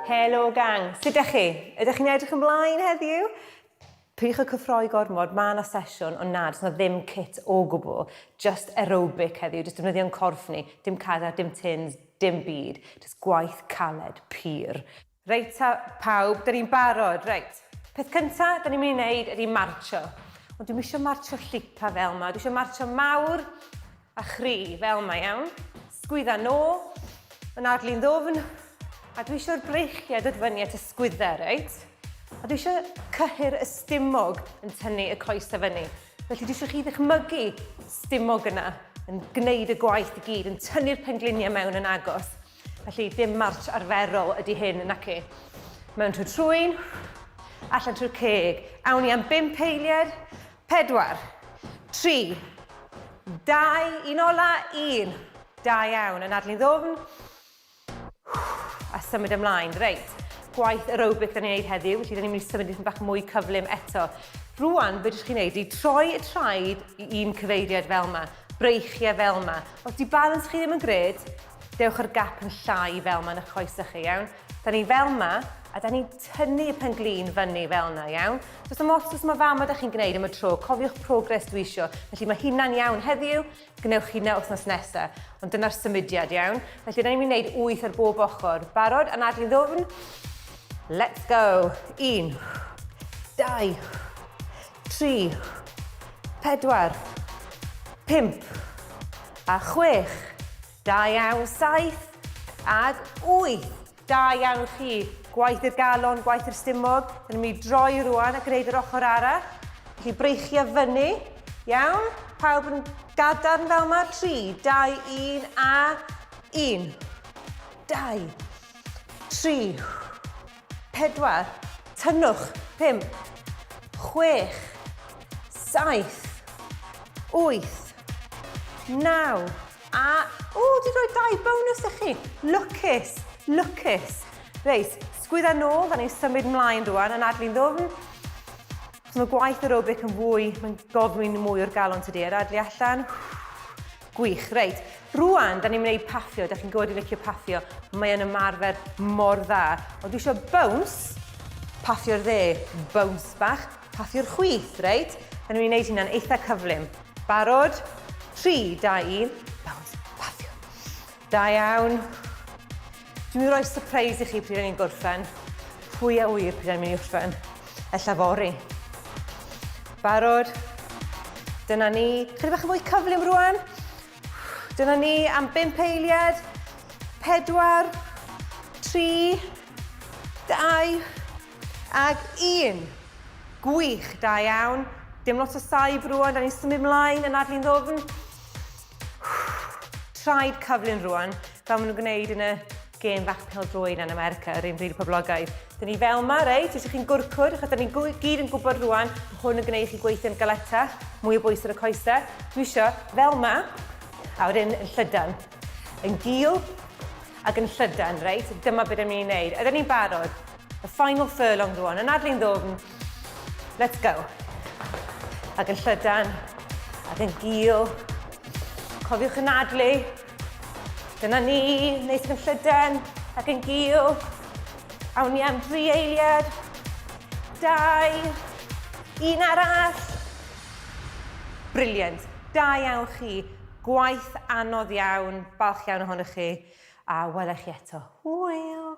Helo gang, sut ydych chi? Ydych chi'n edrych ymlaen heddiw? Peidiwch â cyffroi gormod, mae yna sesiwn, ond na, does 'na ddim kit o gwbl. Just aerobic heddiw, jyst defnyddio'n corff ni. Dim cadair, dim tins, dim byd. Jyst gwaith caled, pur. Reit ta, pawb, da ni'n barod, reit. Peth cynta da ni'n mynd i wneud ydy martsio. Ond dwi'm isio martsio llipa fel 'ma, dwi isio martsio mawr a chry fel 'ma, iawn? Sgwydda nôl, anadlu'n ddwfn, a dwi eisiau'r breichiau dod fyny at y sgwydda, reit? A dwi eisiau cyhyr y stumog yn tynnu y coesau fyny. Felly dwi eisiau chi ddychmygu stumog yna yn gwneud y gwaith i gyd, yn tynnu'r pengliniau mewn yn agos. Felly dim march arferol ydy hyn, naci. Mewn trwy trwyn, allan trwy'r ceg. Awn ni am bump eiliad. Pedwar, tri, dau, un ola, un. Da iawn, anadlu'n ddwfn. A symud ymlaen. Reit, gwaith aerobic da ni'n neud heddiw, felly da ni'n mynd i symud yn bach mwy cyflym eto. Rwan, be ydych chi'n neud ydy troi y traed i un cyfeiriad fel yma, breichiau fel yma. Os di balans chi ddim yn gred, dewch â'r gap yn llai fel yma yn eich coesau chi, iawn? Da ni fel yma, a da ni'n tynnu y pen-glin fyny fel yna, iawn? Does dim ots os mae fama da chi'n gwneud am y tro, cofiwch progress dwi isio. Felly mae hynna'n iawn heddiw, gwnewch hynna wythnos nesa. Ond dyna'r symudiad, iawn? Felly da ni'n mynd i wneud wyth ar bob ochr. Barod? Anadlu'n ddwfn. Let's go. Un, dau, tri, pedwar, pump, a chwech. Da iawn, saith, ag wyth. Da iawn chi. Gwaith i'r galon, gwaith i'r stumog. Dyn ni'n mynd i droi rwan a gwneud yr ochr arall. Felly breichiau fyny. Iawn? Pawb yn gadarn fel yma. 3, 2, 1 a 1. 2, 3, 4, tynnwch, 5, 6, 7, 8, 9, A, o, di rhoi dau bonus i chi. Lwcus, lwcus. Reit, sgwydda nôl, da ni'n symud mlaen rwan, anadlu'n ddwfn. So mae gwaith aerobic yn fwy, mae'n gofyn mwy o'r galon tydi, anadlu allan. Gwych, reit. Rwan, da ni'n mynd i paffio, da chi'n gwybod i licio paffio, mae yn ymarfer mor dda. Ond dwi eisiau bounce, paffio'r dde, bounce bach, paffio'r chwith, reit? Da ni'n mynd i wneud hynna'n eitha cyflym. Barod? 3, 2, 1. Bounce, paffio. Da iawn. Dwi'n mynd i roi surprise i chi pryd ni'n gorffen. Pwy a ŵyr pryd ni'n mynd i orffen. Ella fory. Barod? Dyna ni. Chydig bach yn fwy cyflym rwan. Dyna ni am 5 eiliad. 4, 3, 2, Ag un. Gwych, da iawn. Dim lot o saib rwan, da ni'n symud mlaen, anadlu'n ddwfn. Traed cyflym rwan, fel maen nhw'n gwneud yn y gêm fach pêl-droed yn America, yr un rili poblogaidd. Dyn ni fel yma, reit, eisiau chi'n gwrcwd, achos da ni'n gyd yn gwybod rwan, mae hwn yn gwneud chi gweithio'n galetach, mwy o bwys ar y coesau. Dwi eisiau fel yma, a wedyn yn llydan. Yn gul ac yn llydan, reit? Dyma beth ni'n mynd i wneud. Ydyn ni'n barod? The final furlong rwan. Anadlu'n ddwfn. Let's go. Ac yn llydan. Ac yn gul. Cofiwch anadlu. Dyna ni. Neis ac yn llydan. Ac yn gul. Awn ni am dri eiliad. Dau. Un arall. Brilliant. Da iawn chi. Gwaith anodd iawn. Balch iawn ohonoch chi. A welai chi eto. Hwyl.